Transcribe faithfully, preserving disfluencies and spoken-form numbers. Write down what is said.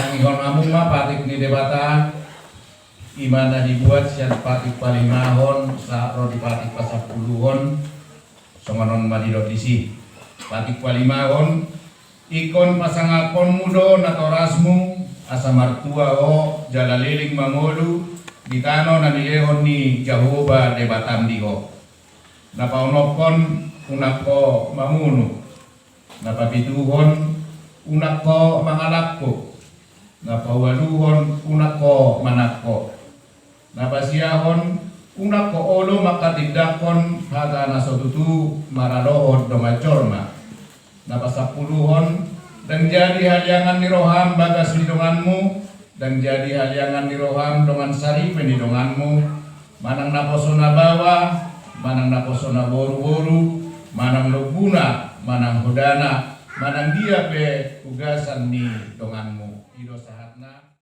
Sangihon hamu ma patik ni Debata, i ma na dibuat sian patik palimahon sahat ro di patik pasampuluhon. Songon on ma didok disi. Patik palimahon, ingkon pasangapkonmu do natorasmu, asa martua ho jala leleng mangolu di tano na nilehon ni Jahowa Debatam di ho. Na paonomhon, unang ho mamunu. Na papituhon, unang ho mangalangku. Na paualuhon, unang ho manangko. Na pasiahon, unang ho olo manghatindanghon hata na so tutu maralohon dongan jolma. Na pasampuluhon, ndang jadi haliangan ni roham bagas ni donganmu, ndang jadi haliangan ni roham dongan saripe ni donganmu, manang naposo na baoa, manang naposo na boruboru, manang lombuna, manang hodana, manang dia pe ugasan ni donganmu. I do sahatna.